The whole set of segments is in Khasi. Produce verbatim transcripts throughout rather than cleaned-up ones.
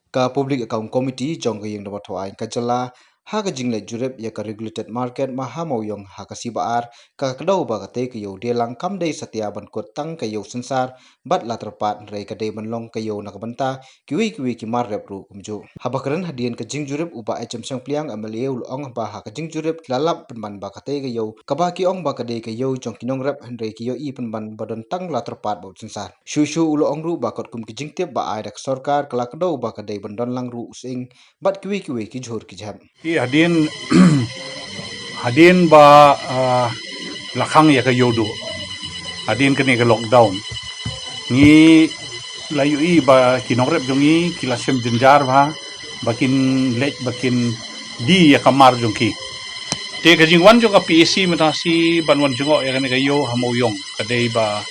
Ka Public Account Committee jong ka ïing dorbar thaw aiñ ka jylla ha ka jingleit jurip ïa ka regulated market ma ha Mawïong ha ka sngi ba ar ka kdew ba katei ka ïew dei lang kam dei satia ban kut tang ka ïew synsar bad la tyrpad, hynrei ka dei ban long ka ïew na ka bynta kiwei kiwei ki mar rep ruh kumjuh. Haba kren hadien ka jingjurip, u Bah H M Shangpliang M L A u la ong ba ha ka jingjurip ki la lap pynban ba katei ka ïew kaba ki ong ba ka dei ka ïew jong ki nongrep, hynrei ki ïohi pynban ba don tang la tyrpad bad synsar. Shuh shuh u la ong ruh ba katkum ki jingtip ba ai da ka sorkar ka la kdew ba ka dei ban don lang ruh u sying bad kiwei kiwei ki jhur ki jhep. Ki hadien hadien ba, ah, la khang ïa ka ïew duh, hadien kane ka lockdown, ngi la ïohi ba ki nongrep jong ngi ki la shem jynjar bha ba kin leit ba kin die ïa ka mar jong ki. Te ka jingwan jong ka P A C mynta shi ban wan jngoh ïa kane ka ïew ha Mawïong ka dei ba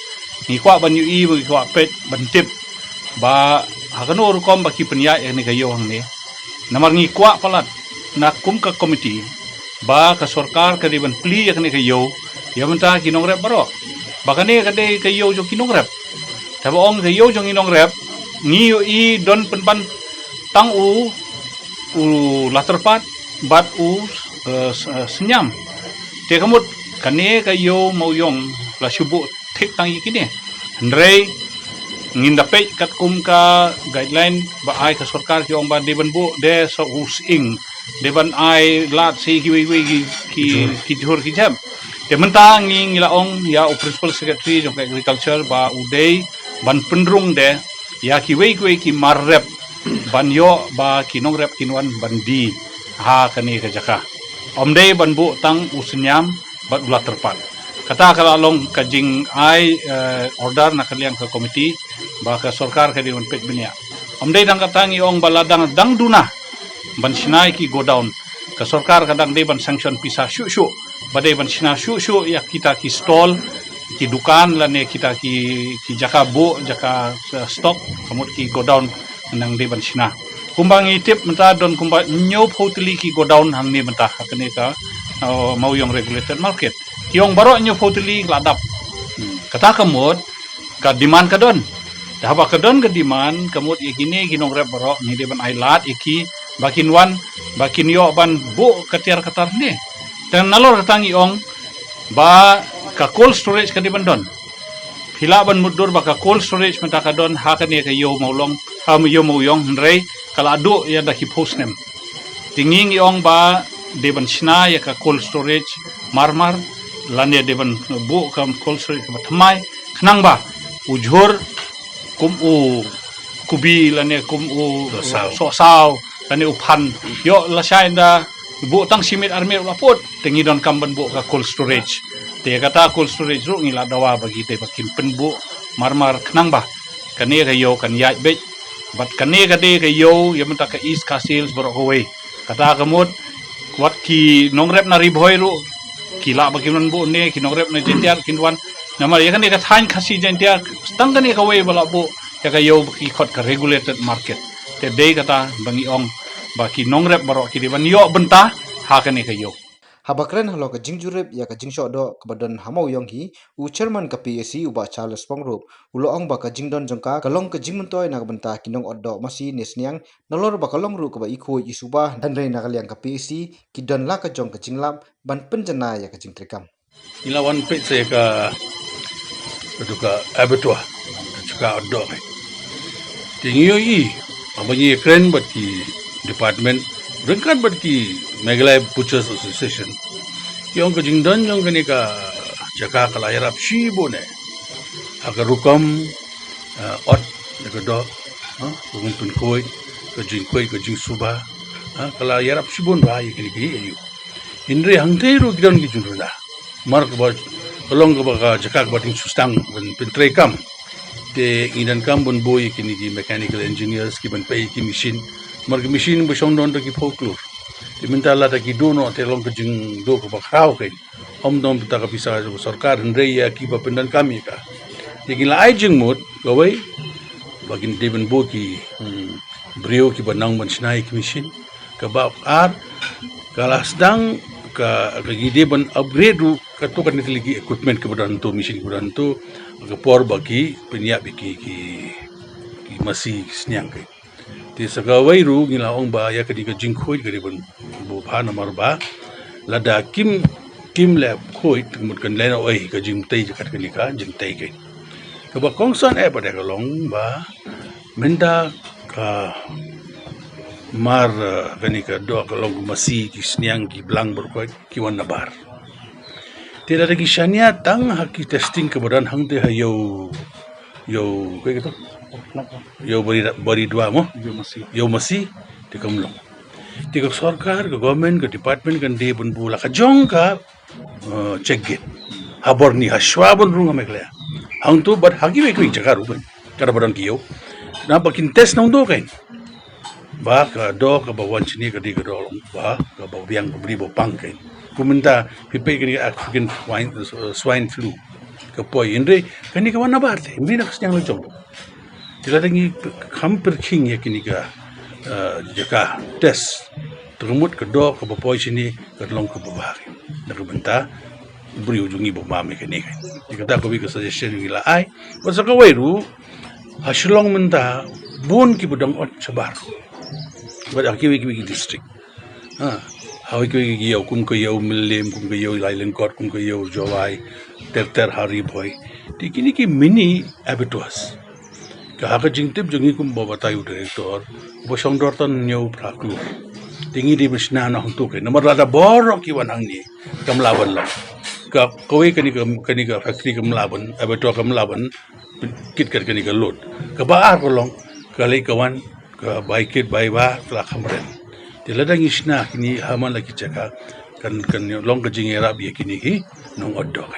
ngi kwah ban ïohi, ba ngi kwah peit ban tip ba ha kano rukom ba ki pynïaid ïa kane ka ïew hangne. Namar ngi kwah palat na kum ka komiti ba ka sorkar ka dei ban plie ïa kane ka ïew ïa mynta ki nongrep baroh, ba kane ka dei ka ïew jong ki nongrep. Te ba ong ka ïew jong ki nongrep, ngi ïohi don pynban tang u, u la tyrpad bad u, eh, s-, eh, synñiam. Te ka mut kane ka ïew Mawïong la shu buh thik tang ïa kine. Hynrei ngin da peit katkum ka guideline ba ai ka sorkar, ki ong ba dei ban buh de sa u sying, dei ban ai lad sa kiwei kiwei ki, ki, ki jhur ki jhep. Te mynta ngi, ngi la ong ïa u principal secretary jong ka agriculture ba u dei ban pynrung de ïa kiwei kiwei ki mar rep ban ïoh ba ki nongrep kin wan ban die ha kane ka jaka. Ym dei ban buh tang u synñiam bad u la tyrpad. Kata ka la long ka jingai, eh, order na ka liang ka komiti ba ka sorkar ka dei ban peit bniah. Ym dei tang kata, ngi ong ba la dang, dang duna ban shna ïa ki godown, ka sorkar ka dang dei ban sanction pisa shuh shuh ba dei ban shna shuh shuh ïa kita ki stall, ki dukan lane kita ki, ki jaka buh, jaka, eh, stock, ka mut ki godown nang dei ban shna. Kumba ngi tip mynta don kumba hynñiewphew tylli ki godown hangne mynta ha kane ka, uh, Mawïong Regulated Market. Ki ong baroh hynñiewphew tylli la dap. Hmm. Kata ka mut ka demand ka don. Te haba ka don ka demand, ka mut ïa kine ki nongrep baroh ngi dei ban ai lad ïa ki ba kin wan, ba kin ïoh ban buh ka tiar ka tar ne. Te nalor kata ngi ong ba ka cold storage ka dei ban don. Phi lah ban mutdur ba ka cold storage mynta ka don ha kane ka ïew Mawlong, ha ïew Mawïong, hynrei ka la duh ïa da ki phew snem. Te ngi, ngi ong ba dei ban shna ïa ka cold storage marmar, lane dei ban buh ka cold storage kaba thymmai, khnang ba u jhur kum u kubi lane kum u sohsaw, sohsaw lane u phan, ïoh lashai ynda buh tang shi miet ar miet u la put. Te ngi donkam ban buh ka cold storage. Te kata cold storage ruh ngi la dawa ba ki dei ba kin pynbuh marmar, khnang ba kane ka ïew kan ïaid beit. Bad kane ka dei ka ïew ïa mynta ka East Khasi Hills baroh kawei. Kata ka mut wat ki nongrep na Ri Bhoi ruh ki lah ba kin wan buh ne, ki nongrep na Jaintia kin wan. Namar ïa kane ka thaiñ Khasi Jaintia tang kane kawei ba la buh ïa ka ïew ba ki khot ka regulated market. Te dei kata ba ngi ong ba ki nongrep baroh ki dei ban ïoh bynta ha kane ka ïew. Haba kren halor ka jingjurip ïa ka jingshoh doh kaba don ha Mawïong hi, u chairman ka P A C u Bah Charles Pyngrope u la ong ba ka jingdon jong ka ka long ka jingmyntoi na ka bynta ki nongot doh masi ne sniang, nalor ba ka long ruh kaba i khuid i suba, hynrei na ka liang ka P A C ki don la ka jong ka jinglap ban pynjanai ïa ka jingtreikam. Ngi la wan peit sa ïa ka, ka tu ka abattoir, ka jaka ot doh. Te ngi ïohi, haba ngi kren bad ki department ryngkat bad ki Meghalaya Butchers Association, ki ong ka jingdon jong kane ka jaka ka la ïarap shibun eh ha ka rukom, eh, ot ïa ka doh, ha, ka rukom pynkhuid, ka jingkhuid, ka jingsuba, ha, ka la ïarap shibun bha ïa kine ki ïa u. Hynrei hangtei ruh ki don ki jingduna. Namar kaba ka long kaba ka jaka kaba dang shu sdang ban pyntreikam. Te ngi donkam ban buh ïa kine ki mechanical engineers ki ban peit ïa ki machine. Namar ki machine ba shong don da ki phew klur. Te mynta lada ki duh noh te long ka jingduh kaba khraw kein. Ym don bynta ka pisa jong ka sorkar, hynrei ïa kiba pyndonkam ïa ka. Te ngi la ai jingmut kawei ba kin dei ban buh ki, hmm, briew kiba nang ban shna ïa ki machine. Kaba ar, ka la sdang ka, ka ki dei ban upgrade ruh kato katne tylli ki equipment kiba don hangto, machine kiba don hangto, ka por ba ki pynïap ïa ki, ki, ki masi, ki sniang ki. Te sa kawei ruh ngi la ong ba ïa kane ka jingkhuid ka dei ban buh bha namar ba lada kim, kim leh khuid, mut kan leh na oi ka jingtei jaka kane ka jingtei kein. Kaba kongsan eh pat ka long ba mynta ka mar, eh, kane ka doh ka long ka masi, ki sniang ki blang baroh khoit ki wan nabar. Te lada ki shaniah tang ha ki testing kaba don hangtei ha Ïew, Ïew, kaei kata? Ïew Bari, Baridua mo? Ïew Masi. Ïew Masi, te kam long. Te ka sorkar, ka government, ka department kan dei ban buh la ka jong ka, eh, check gate. Ha bor ni, ha shwa ban rung ha Meghalaya. Hangto bad ha kiwei kiwei jaka ruh ban. Ka dei ba don ki ïew. Namar ba kin test nangto kein. Ba ka doh kaba wan shane ka dei ka doh long ba, kaba biang, kaba dei ba pang kein. Kum mynta phi peit kane ka African swine, eh, swine flu ka poi, hynrei kane ka wan nabar te, ym dei na ka sniang la jong. Te lada ngi kham pyrkhing ïa kane ka, eh, jaka test, te ka mut ka doh kaba poi shane ka long kaba bha kein. Na ka bynta briew jong ngi ba bam ïa kane kein. Te kata kawei ka suggestion ngi la ai. Bad sa kawei ruh, ha Shillong mynta bun kiba dang ot shabar. Bad ha kiwei kiwei ki district. Ha, ha kiwei kiwei ki ïew, kum ka Ïew Mylliem, kum ka Ïew Lailyngkot, kum ka Ïew Jowai, ter ter ha Ri Bhoi. Te kine ki mini abattoirs. Ka ha ka jingtip jong ngi kum ba batai u director, ba shong dor tang hynñiew phra klur. Te ngi dei ban shna noh hangto kein. Namar lada baroh ki wan hangne, kam lah ban long. Ka kawei kane ka, kane ka factory kam lah ban, abattoir kam lah ban kit kat kane ka load. Kaba ar ka long, ka leit ka wan, ka bai kit bai ba, ka la kham rem. Te lada ngi shna kine ha man la ki jaka, kan, kan long ka jingïarap ïa kine ki nong ot doh.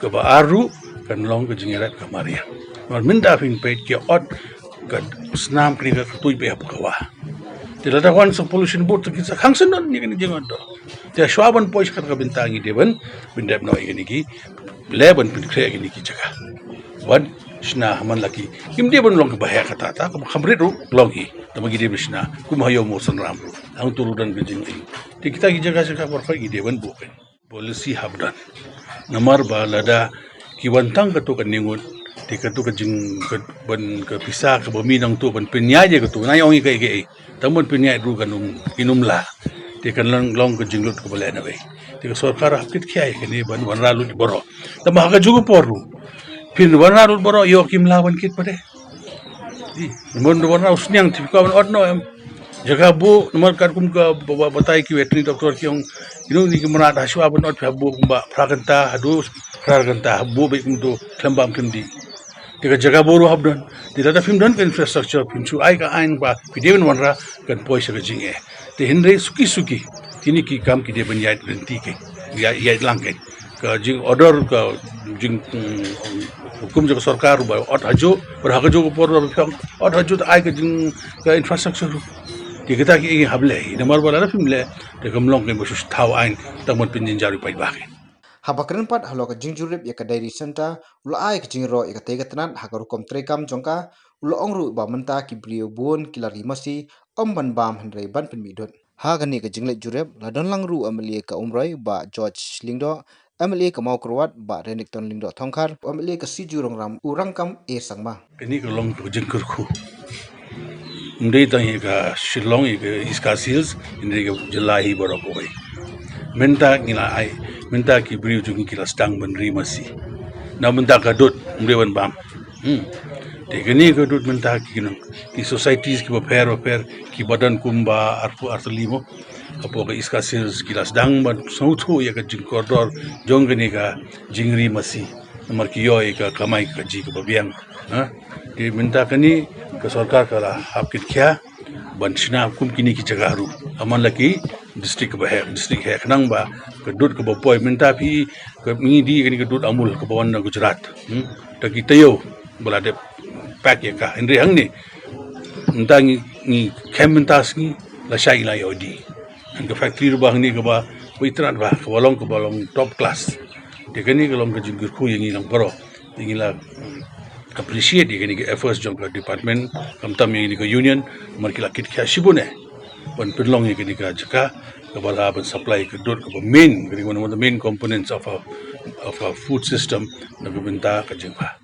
Kaba ar ruh, kan long ka jingïarap ka mariang. Namar mynta phin peit ki ot, ka snam kane ka katuid beit ha ka wah. Te lada wan sa pollution board, te ki sa khang shen don ïa kine ki jingïarap doh. Te shwa ban poi sha kata ka bynta ngi dei ban pyndep noh ïa kine ki, leh ban pynkhreh ïa kine ki jaka. Ban shna ha man la ki, kim dei ban long kaba heh katta katta, kaba kham rit ruh long hi. Tangba ngi dei ban shna kum ha Ïew Mawsynram ruh. Hangto ruh don ka jingïarap. Te kita ki jaka jaka baroh khoit ngi dei ban buh kein. Policy hap don. Namar ba lada ki wan tang kato ka ngut, te kato ka jing, ka, ban ka pisa kaba mih nangto ban pynïaid ïa kato, nga ong ïa kaei kaei. Tang ban pynïaid ruh kan ym, kin ym lah. Te kan long, long ka jinglut kaba lehnohei. Te ka sorkar hap kit khia ïa kane ban wanrah lut baroh. Tangba ha kajuh ka por ruh, phin wanrah lut baroh, ïoh kim lah ban kit pat de. Ï, namar da wanrah u sniang te phi kwah ban ot noh em. Jaka buh, namar katkum ka ba, ba, batai ki veterinary doctor ki ong, kino kine ki mrad ha shwa ban ot phi hap buh kumba phra kynta haduh phra kynta, hap buh beit kumto khlem bam khlem dih. Te ka jaka buh ruh hap don. Te lada phim don ka infrastructure, phim shu ai ka aiñ ba phi dei ban wanrah, kan poi sha ka jingeh. Te hynrei suki suki, kine ki kam ki dei ban ïaid lynti kein, ïaid, ïaid lang kein. Ka jing order, ka jing, mm, hukum jong ka sorkar ba ot hajuh, ba ha kajuh ka por ba phi ong ot hajuh, te ai ka jing, ka infrastructure ruh. Te kita ki hap leh, namar ba lada phim leh, te kam long kein ba shu thaw aiñ, tang ban pynjynjar u paidbah kein. Haba kren pat halor ka jingjurip ïa ka dairy centre, u la ai ka jingïaroh ïa katei ka tnat ha ka rukom treikam jong ka, u la ong ruh ba mynta ki briew bun ki la ri masi, ym ban bam hynrei ban pynmih dud. Ha kane ka jingleit jurip, la don lang ruh u M L A ka Umroi, Bah George Lyngdoh, M L A ka Mawkyrwat, Bah Renikton Lyngdoh Thongkhar, M L A ka Sijuh Rongram, u Rangkam A Sangma. Kane ka long ka jingkyrkhu. Ym dei tang ïa ka Shillong, ïa ka East Khasi Hills, hynrei ka jylla hi baroh kawei. Mynta ngi la ai, mynta ki briew jong ngi ki la sdang ban ri masi. Na mynta ka dud, ym dei ban bam. Hmm. Te kane ka dud mynta ki nong, ki societies kiba pher bapher, kiba don kumba arphew artylli mo. Hapoh ka East Khasi Hills ki la sdang ban sngewthuh ïa ka jingkordor jong kane ka jingri masi. Namar ki ïoh ïa ka kamai kajih kaba biang. Ha? Te mynta kane ka sorkar ka la hap kit khia ban shna kum kine ki jaka ruh. Ha man la ki district kaba heh, district heh, khnang ba ka dud kaba poi mynta phi, ka, ngi die kane ka dud Amul kaba wan na Gujarat. Hmm? Ta ki taïew ba la dep pack ïa ka. Hynrei hangne mynta ngi, ngi khem mynta sngi, lashai la ïoh die. Hynrei ka factory ruh ba hangne kaba, ba itynnad ba, kaba long, kaba long top class. Te kane ka long ka jingkyrkhu ïa ngi lang baroh. Te ngi la, mm, appreciate ïa kane ka efforts jong ka department, khamtam ïa kane ka union, namar ki la kit khia shibun eh ban pynlong ïa kane ka jaka kaba lah ban supply ka dud kaba main, kane ka one of the main components of our, of our food system, na ka bynta ka jingbha.